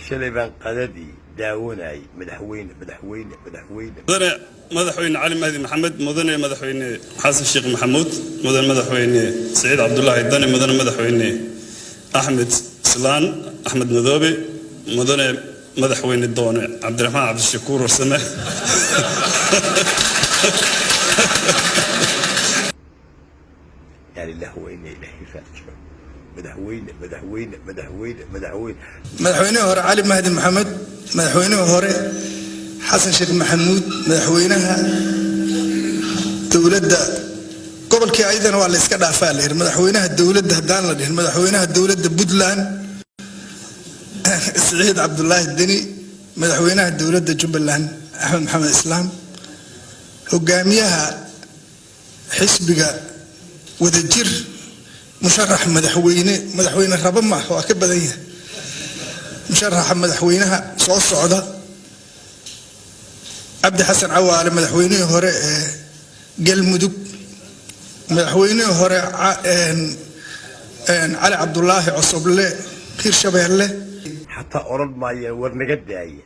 Shalay baan qadadii daawanayay. Madaxweyne, madaxweyne, madaxweyne. Mudane Madaxweyne Cali Mahdi Maxamed, Mudane Madaxweyne Xasan Sheekh Maxamuud, Mudane Madaxweyne Saciid Cabdulaahi Dani, Mudane Madaxweyne Axmed Islaan Axmed Madoobe, Mudane Madaxweyne Doone Cabdiraxmaan Cabdishakuur Warsame. Inaa lillahi wa inaa ilaahi raajicuun. Madaxweyne, madaxweyne, madaxweyne, madaxweyne. Madaxweynihii hore Cali Mahdi Maxamed, madaxweynihii hore Xasan Sheekh Maxamuud, madaxweynaha dowladda gobolkii ayadana waa la iska dhaafaa la yidhi. Madaxweynaha dowladda haddaan la dhihin, madaxweynaha dowladda Puntland Siciid Cabdulaahi Deni, madaxweynaha dowladda Jubbaland Axmed Maxamed Islaam, hogaamiyaha xisbiga Wadajir, musharax madaxweyne, madaxweyne raba maaha, waa ka badan yahay, musharaxa madaxweynaha soo socda Cabdi Xasan Cawaale, madaxweynihii hore ee Galmudug, madaxweynihii hore Cali Cabdulaahi Cosoble, Hirshabeelle. Xataa odhan maayeen war naga daaya.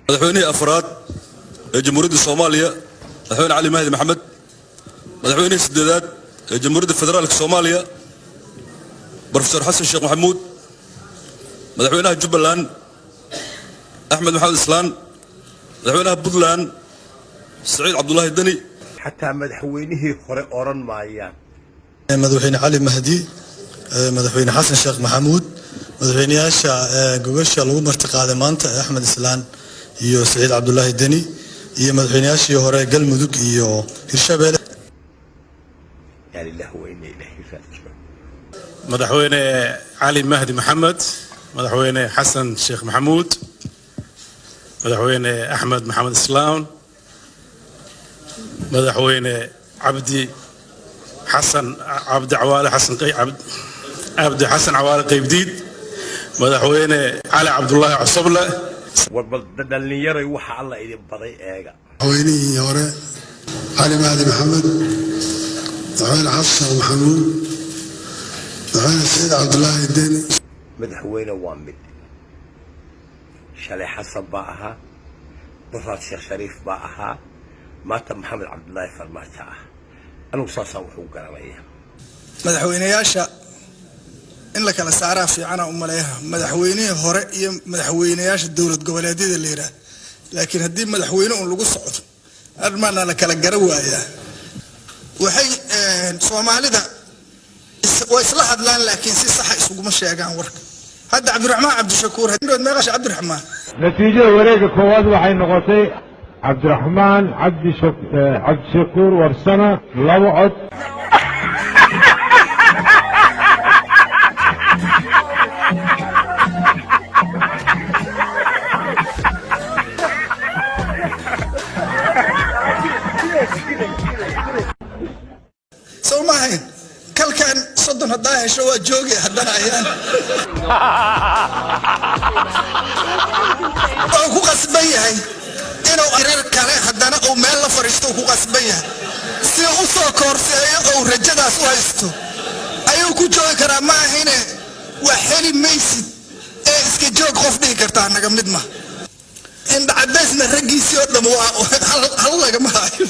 Madaxweynihii afraad ee Jamhuuriyadda Soomaaliya, Madaxweyne Cali Mahdi Maxamed, madaxweynihii siddeedaad ee Jamhuuriyadda Federaalka Soomaaliya, Brofesor Xasan Sheekh Maxamuud, Madaxweynaha Jubbaland Axmed Maxamed Islaan, Madaxweynaha Puntland Saciid Cabdulaahi Deni. Xataa madaxweynihii hore odhan maayaan. Madaxweyne Cali Mahdi, Madaxweyne Xasan Sheekh Maxamuud, madaxweyneyaasha gogasha lagu martiqaaday maanta, Axmed Islaan iyo Saciid Cabdulaahi Deni, iyo madaxweyneyaashii hore Galmudug iyo Hirshabelle. Inaa lillahi wa inaa ilaahi raajicuun. Madaxweyne Cali Mahdi Maxamed, Madaxweyne Xasan Sheekh Maxamuud, Madaxweyne Axmed Maxamed Islaam, Madaxweyne Cabdi Xasan Cabdi Cawaale Xasan, Cabdi Xasan Cawaale Qaybdiid, Madaxweyne Cali Cabdulaahi Cosoble. War bal dhallinyaray, waxa Alla idin baday eega. Madaxweynihii hore Cali Mahdi Maxamed, Madaxweyne Xasan Sheekh Maxamuud, Madaxweyne Saciid Cabdulaahi Deni. Madaxweyne waa mid. Shalay Xasan baa ahaa, daraad Sheekh Shariif baa ahaa, maanta Maxamed Cabdulaahi Farmaajo ah. Anigu saasaan wuxuu garanayaa. Madaxweyneyaasha in la kala saaraa fiicana u maleeyaha, madaxweynihii hore iyo madaxweyneyaasha dowlad goboleedyada la yidhaah. Laakiin haddii madaxweyne un lagu socdo, armaana la kala gara waayaa. Waxay Soomaalida waa isla hadlaan, laakiin si saxa isuguma sheegaan warka. Hadda Cabdiraxmaan Cabdishakuur meeqasha Cabdiraxmaan. Natiijada wareegga koowaad waxay noqotay Cabdiraxmaan Cabdishakuur Warsame 2 cod. Soo ma ahayn kalkan 30 haddaa hesho waa joogi, haddana ayaan wuxuu ku qasban yahay inuu irar kale haddana uu meel la fadhiisto. Uu ku qasban yahay si u soo koorseeyo ou rajadaas u haysto ayuu ku joogi karaa. Ma ahine wax heli maysid ee iska joog qof dhihi kartaa naga mid ma. Indhacadaysna raggiisii oo dham waa hal lagama hayo.